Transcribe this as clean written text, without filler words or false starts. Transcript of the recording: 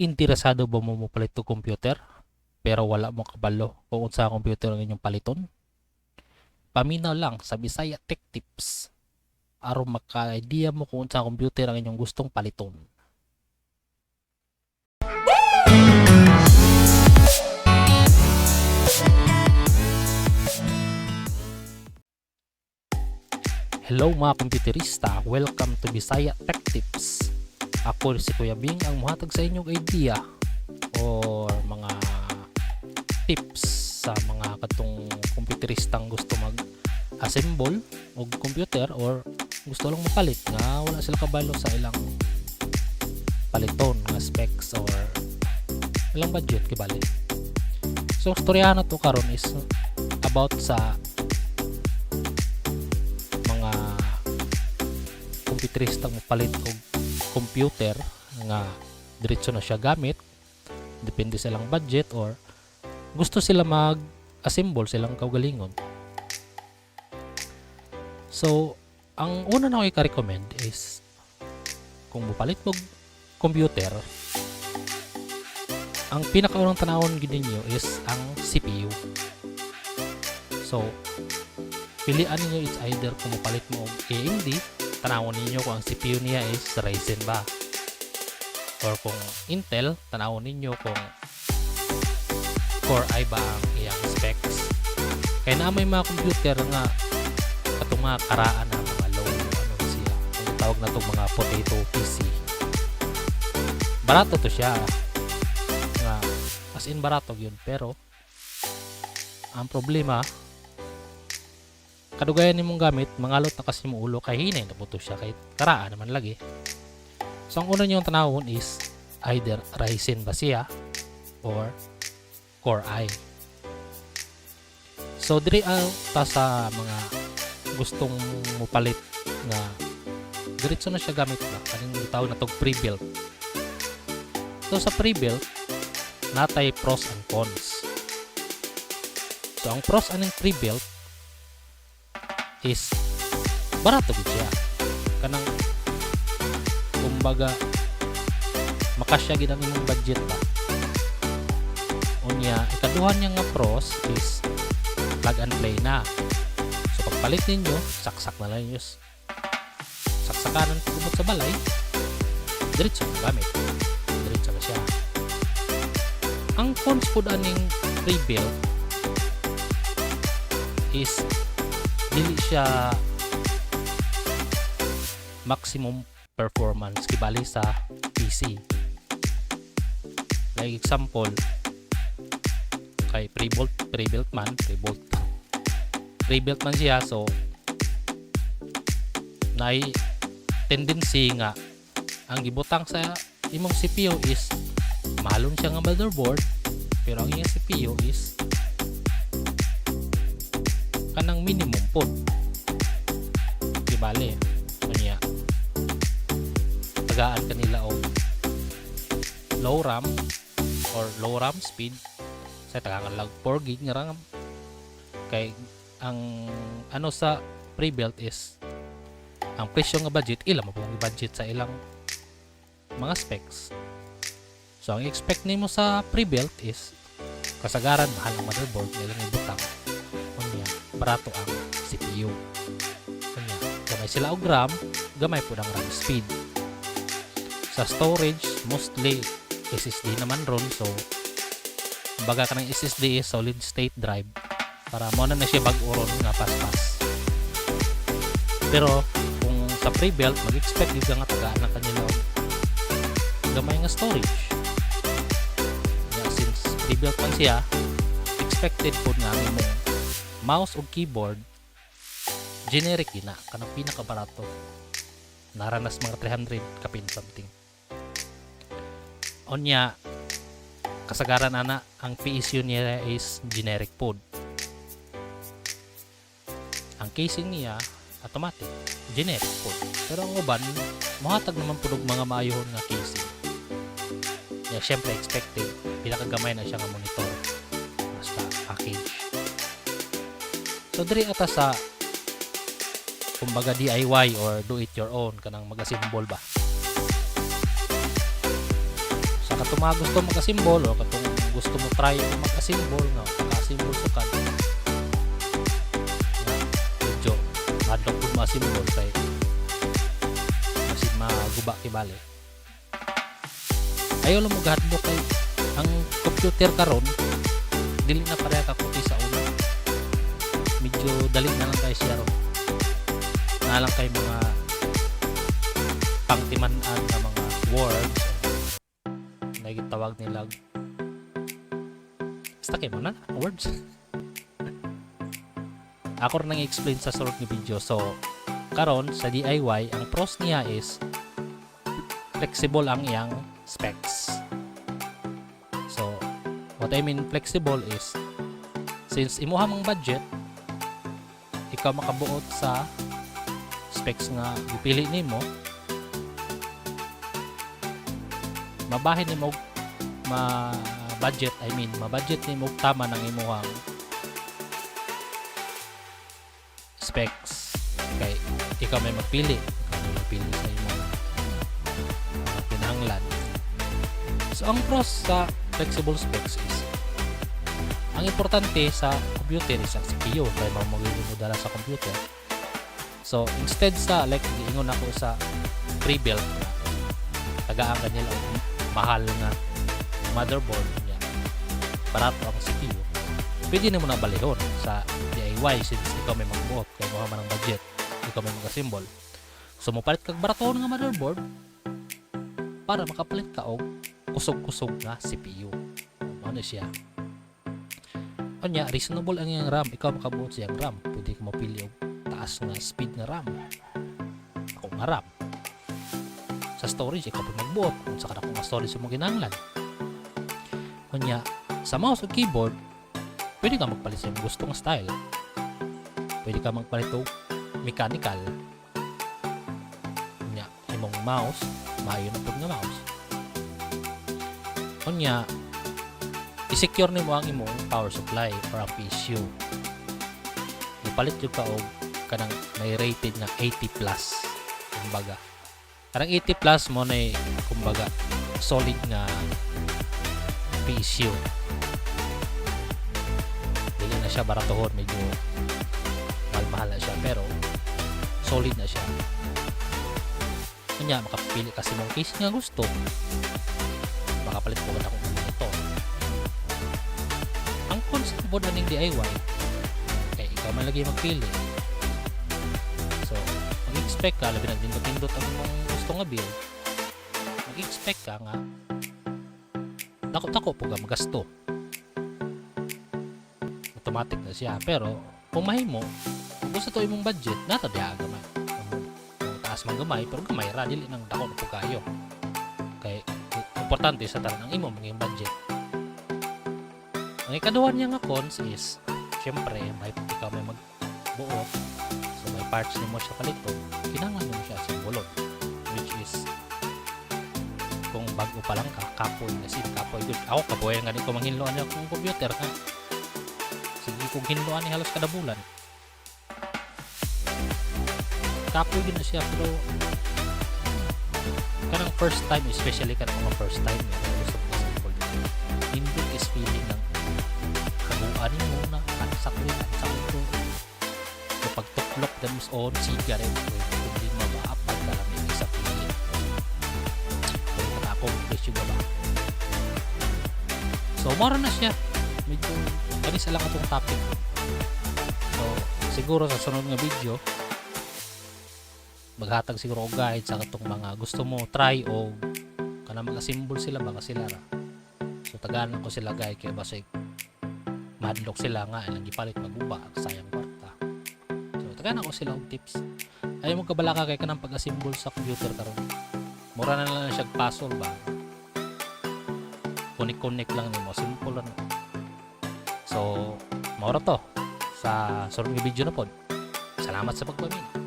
Interesado ba mo mopalit og computer pero wala mo kabalo kung unsa ang computer ang inyong paliton? Paminaw lang sa Bisaya Tech Tips aron maka-idea mo kung unsa ang computer ang inyong gustong paliton. Hello, mga computerista! Welcome to Bisaya Tech Tips. Ako si Kuya Bing, ang muhatag sa inyong idea or mga tips sa mga katong computeristang gusto mag-assemble og computer or gusto lang mapalit nga wala sila kabalo sa ilang paliton nga specs or ilang budget kibali. So, ang storyahan na to karon is about sa mga computeristang mopalit og computer nga diretso na siya gamit, depende sa ilang budget, or gusto sila mag-assemble silang kaugalingon. So, ang una na ko i-recommend is kung mopalit mo computer, ang pinakaunang tanawon gid ninyo is ang CPU. So, pilian ninyo, it's either kung mopalit mo og AMD, tanawon ninyo kung ang CPU niya is Ryzen ba. Or kung Intel, tanawon ninyo kung Core i ba ang iyang specs. Kaya na may mga computer nga katong mga karaan na mga low ano siya, kung tawag na itong mga potato PC. Barato to siya. Nga as in barato yun, pero ang problema, kadugayan nimong gamit, mangalot na kasi mo ulo kay hinay na to siya kay karaan naman lagi. So ang una niyong tanawon is either Ryzen ba siya or Core i. So diri ang ta sa mga gustong mopalit nga diretso na siya gamit ba, kaning gitawag na tog pre-built. So sa pre-built, natay pros and cons. So ang pros aning pre-built is barato gid siya. Kanang kumbaga makasya gid ang imong budget ba. Unya, ikaduha niya nga pros is plug and play na. So pagpalit ninyo, saksak na lang ninyo. Saksakanan pag sa balay, diretso na gamit. Diretso na siya. Ang cons pud aning pre-built is dili siya maximum performance kibali sa PC. Like example, kay pre-built man siya, so naay tendency nga ang gibutang sa imong CPU is mahalon siya nga motherboard, pero ang iyang CPU is kanang minimum pod di bale. Unya, tagaan kanila og low RAM or low RAM speed sa tagaan lang 4 gig nga RAM kay ang ano sa pre-built is ang presyo nga budget ila mo pong budget sa ilang mga specs. So ang expect nimo sa pre-built is kasagaran mahal ang motherboard nga ilang ibutang, unya barato ang CPU, unya gamay sila og RAM, gamay pud ang RAM speed. Sa storage, mostly SSD naman ron, so kumbaga kanang SSD is solid state drive para mo na na siya bag-o ron nga paspas. Pero kung sa pre-built, mag-expect gid ka nga tagaan na kanila og gamay nga storage. Yeah, since pre-built man siya, expected pod nga ang imong mouse ug keyboard generic gina kanang pinakabarato, naranas mga 300 kapin something. Unya, kasagaran ana ang PSU niya is generic pod. Ang casing niya automatic generic pod, pero ang uban mohatag naman pud og mga maayohon nga casing. Yeah, syempre expected pinakagamay na siya nga monitor, basta package. So diri ata sa kumbaga DIY or do it your own, kanang mag-assemble ba. Sa katong Katong mga gusto mag-assemble o katong gusto mo try mag-assemble nga pag-assemble sukad nga medyo madlok pud mo-assemble kay basin maguba kibali. Ayaw lang mo gahadlok kay ang computer karon dili na pareha kakuti sa una. Medyo dali na lang kay siya ron. Na lang kay mga pangtiman-an nga mga words na gitawag nila, basta kay mo na words. Ako rin nang explain sa sunod nga video. So karon sa DIY, ang pros niya is flexible ang iyang specs. So what I mean flexible is since imuha mang budget, ikaw makabuot sa specs nga gipili nimo, mabahin nimo og ma budget, I mean ma-budget nimo og tama ng imuhang specs kay ikaw may magpili sa imong mga kinahanglan. So ang pros sa flexible specs is ang importante sa computer is ang CPU kay mao mo mo dala sa computer. So instead sa like giingon ako sa pre-built na tagaan ka nila og mahal nga motherboard niya, barato ang CPU, pwede na mo na balihon sa DIY since ikaw may magbuot kay mo man ang budget, ikaw may mag-assemble. So mopalit kag baraton nga motherboard para makapalit ka og kusog-kusog nga CPU. Mao na siya. Unya, reasonable ang iyang RAM. Ikaw makabuot sa iyang RAM. Pwede ka mapili og taas nga speed nga RAM. Ako nga RAM. Sa storage, ikaw pa magbuot kung sa kadako nga storage mo kinahanglan. Unya, sa mouse o keyboard, pwede ka magpalit sa imong gusto nga style. Pwede ka magpalit og mechanical. Unya, imong mouse, maayo na pud nga mouse. Unya, i-secure nimo ang imong power supply or ang PSU. Mupalit jud ka og kanang may rated nga 80 plus kumbaga. Kanang 80 plus mo na kumbaga solid nga PSU. Dili na siya baratohon, medyo mahal-mahal na siya pero solid na siya. Kanya makapili kasi mong case nga gusto. Makapalit ko na kung monitor. Ang cons pod aning DIY kay ikaw man lagi magpili. So, mag-expect ka, labi na nindot-nindot ang imong gusto nga build. Mag-expect ka nga dako-dako po ka magasto. Automatic na siya. Pero, kung mahimo, kung gusto to imong budget, nata diha gamay. Kung taas man gamay, pero gamay ra, dili nang dako na po kayo. Kay, importante sa tanan ang imong mga budget. Ang ikaduha niya nga cons is, syempre, may, ikaw may magbuot, so may parts nimo siya paliton, kinahanglan mo siya simbolon, which is, kung bago pa lang ka, kapoy na sin, kapoy good. Ako, kapoy nga ko manghinloan niya akong computer ka. Sige kong hinloan ni halos kada bulan. Kapoy din na siya, pero kanang first time, especially kanang mga first time, nga gusto mo simple. Nindot is feeling ng kaguan mo na kansak rin, kansak ito. So pag tuklok din mo on, siga rin. Problema ba? Pagkalami sa feeling. Pero naka-accomplish yung ba? So, mora na siya. Medyo kanis lang atong topic. So, siguro sa sunod nga video, maghatag siguro og guide sa katong mga gusto mo try o kanang mag-assemble sila baka sila ra. So tagaan ko sila guide kay basig mahadlok sila nga ilang gipalit maguba, sayang kwarta. So tagaan ako sila og tips. Ayaw mo kabalaka kay kanang pag-assemble sa computer karon. Mura na lang siya puzzle ba. Connect-connect lang nimo, simple lang. So, maura to sa sunod nga video na pod. Salamat sa pagpaminaw.